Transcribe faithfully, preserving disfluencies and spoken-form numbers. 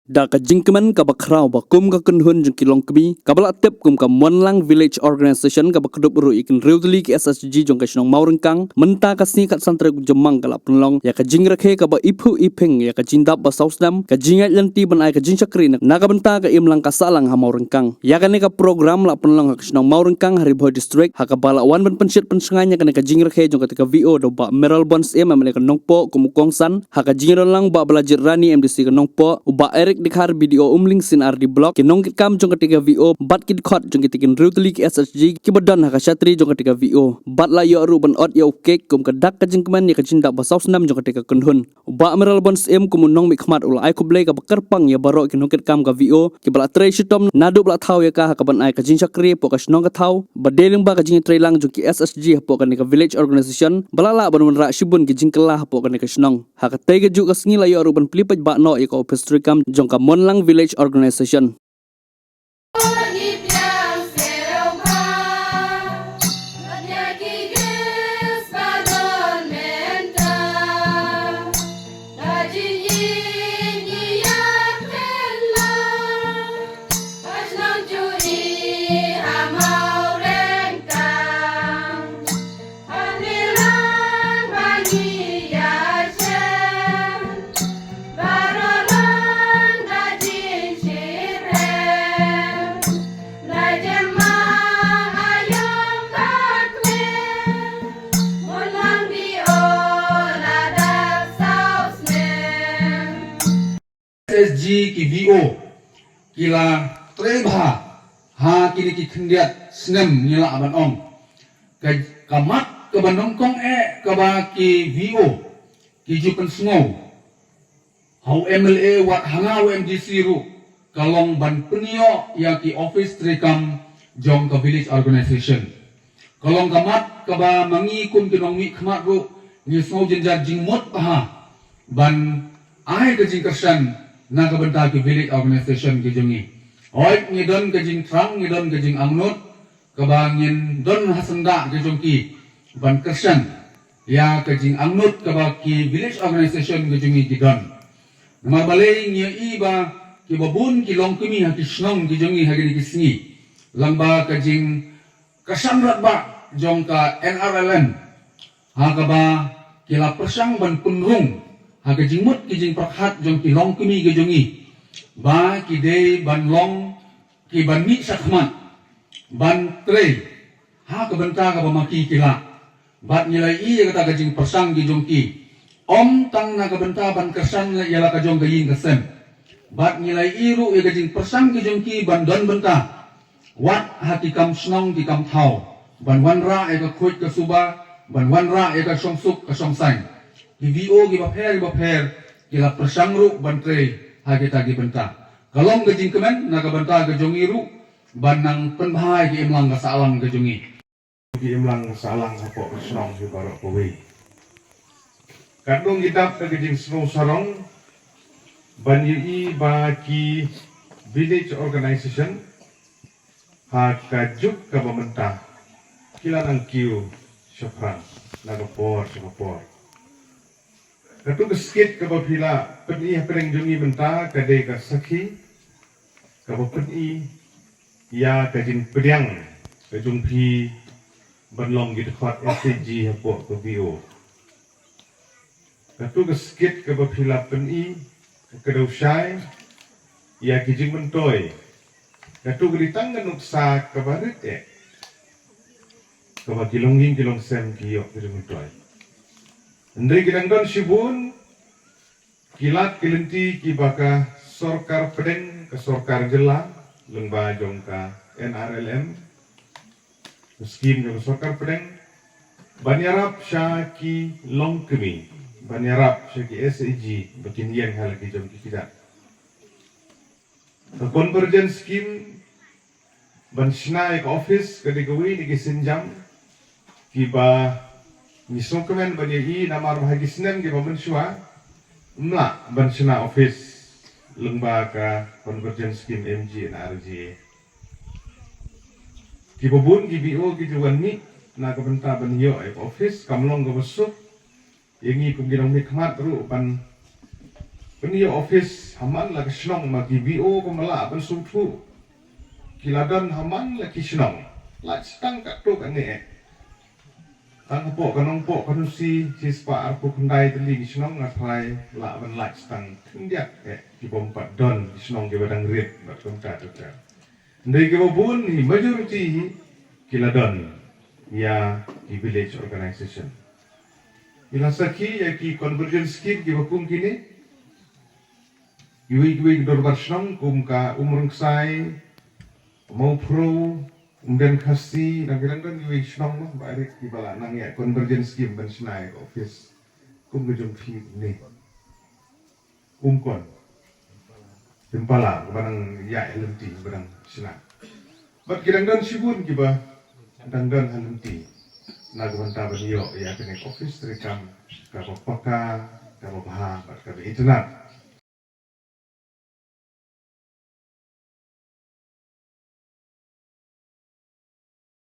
Da ka jingkmen kaba khraw ba kum ka kynhun jong ki longkmie kaba la tip kum ka Monlang Village Organization kaba kdup ruh ïa ki hynriew tylli ki S H G jong ka shnong Mawryngkang, mynta ka sngi khatsan tarik u Jymmang ka la pynlong ïa ka jingrakhe kaba iphuh iphieng ïa ka jingdap ba saw snem ka jingïaid lynti ban ai ka jingshakri na ka bynta ka imlang ka sahlang ha Mawryngkang. Ïa kane ka program la pynlong ha ka shnong Mawryngkang ha Ri Bhoi District, ha kaba la wan ban pynshit pynshngaiñ ïa kane ka jingrakhe jong kata ka V O da u Bah Mayralborn Syiem M L A ka Nongpoh kum u kongsan, ha ka jingïadon lang u Bah Balajied Rani M D C ka Nongpoh, u Bah Eric Dkhar B D O Umling C&RD Block, ki nongkitkam jong kata ka V O bad ki dkhot jong kita ki hynriew tylli ki S H G kiba don ha ka shatri jong kata ka V O. Bad la ïoh ruh ban ot ïa u kek kum ka dak ka jingkmen ïa ka jingdap ba saw snem jong kata ka kynhun. U Bah Mayralborn Syiem kum u nongmihkhmat u la ai khublei kaba kyrpang ïa baroh ki nongkitkam ka V O kiba la trei shitom naduh ba la thaw ïa ka ha kaban ai ka jingshakri hapoh ka shnong ka thaw, ba dei lyngba ka jingïatreilang jong ki S H G hapoh kane ka Village Organization ba la lah ban wanrah shibun ki jingkylla hapoh kane ka shnong. Ha katei ka juh ka sngi la ïoh ruh ban plie paidbah noh ïa ka ophis treikam jong ka Monlang Village Organization. S G ki V O ki la trei bha ha kine ki khyndiat snem ngi lah ban ong. Ka, ka mat kaba nyngkong eh kaba ki V O ki ju pynsngew ha u M L A wat ha nga u M D C ruh ka long ban pynïoh ïa ki office treikam jong ka village organization. Ka long ka mat kaba ma ngi kum ki nongmihkhmat ruh ngi sngew jynjar jingmut bha ban ai ka jingkyrshan na ka bynta ki village organization ki jong ngi. Hooid ngi don ka jingthrang, ngi don ka jingangnud kaba ngin don ha syndah ki jong ki ban kyrshan ïa ka jingangnud kaba ki village organization ki jong ngi ki don. Namar balei ngi ïohi ba kiba bun ki longkmie ha ki shnong ki jong ngi ha kine ki sngi lyngba ka jing ka shan radbah jong ka N R L M ha kaba ki la pyrshang ban pynrung ha ka jingmut ki jingpyrkhat jong ki longkmie ki jong ngi ba ki dei ban long ki ban mih shakhmat ban trei ha ka bynta kaba ma ki ki lah. Bad ngi la ïohi ïa kata ka jingpyrshang ki jong ki ym tang na ka bynta ban kyrshan ïa la ka jong ka ïing ka sem. Bad ngi la ïohi ruh ïa ka jingpyrshang ki jong ki ban don bynta wat ha ki kam shnong ki kam thaw ban wanrah ïa ka khuid ka suba, ban wanrah ïa ka shongsuk ka shongsaiñ. Ki V O kiba pher kiba pher ki la pyrshang ruh ban trei ha kita ki bynta. Ka long ka jingkmen na ka bynta ka jong ngi ruh ban nang pynbha ïa ka imlang ka sahlang ka jong ngi. Ki imlang ka sahlang hapoh ka shnong hi baroh kawei. Katno ngi dap da ka jingsngew sarong ban ïohi ba ki village organization ha ka juk kaba mynta ki la nang kiew shaphrang na ka por sha ka por. Katto ka skit kaba phi la pyni hapdeng jong ngi mynta ka dei ka sakhi kaba pyni ïa ka jingpdiang ka jong phi ban long ki dkhot S H G hapoh ka V O. Katto ka skit kaba phi la pyni ka dei shai ïa ki jingmyntoi. Katto ka dei tang ka nuksa kaba rit eh kaba ki longïing ki longsem ki ïoh ki jingmyntoi. Hynrei ki dang don shibun ki lad ki lynti kiba ka sorkar pdeng, ka sorkar jylla lyngba jong ka N R L M, ka skim jong ka sorkar pdeng ban ïarap sha ki longkmie, ban ïarap sha ki S H G ba kin ïeng ha la ki jong ki kjat. Ka convergence scheme ban shna ïa ka office ka dei kawei na ki sienjam kiba ngi sngewkmen ban ïohi namar ba ha ki snem kiba mynshuwa ym lah ban shna office lyngba ka convergence scheme M G N R G A. Kiba bun ki V O ki ju wan mih na ka bynta ban ïoh ïa ka office, kam long kaba suk ïa ngi kum ki nongmihkhmat ruh ban Pynïoh office ha man la ka shnong, ma ki V O kumba lah ban sngewthuh. Ki la don ha man la ki shnong. Lait tang katto katne. Tang hapoh ka Nongpoh, ka Nongsi, shispah arphew khyndai tylli ki shnong nga tharai lah ban lait tang khyndiat eh ki bym pat don, ki shnong kiba dang rit bad kumta kumta. Hynrei kiba bun hi, majority hi ki la don ïa ki village organization. Ki la sakhi ïa ki convergence scheme kiba kum kine. Kiwei kiwei ki dorbar shnong kum ka Umryngjai, Mawphro, Umden Khasi, dang ki dang don kiwei shnong noh ba rit kiba la nang ïa convergence scheme ban shna ïa ka office. Kum ka jong phi ne. Umkon. Impala, ba dang ïa lynti, ba dang shna. Bad ki dang don shibun kiba dang don ha lynti. Na ka bynta ban ïoh ïa kane ka office treikam kaba paka, kaba bha, bad kaba itynnad.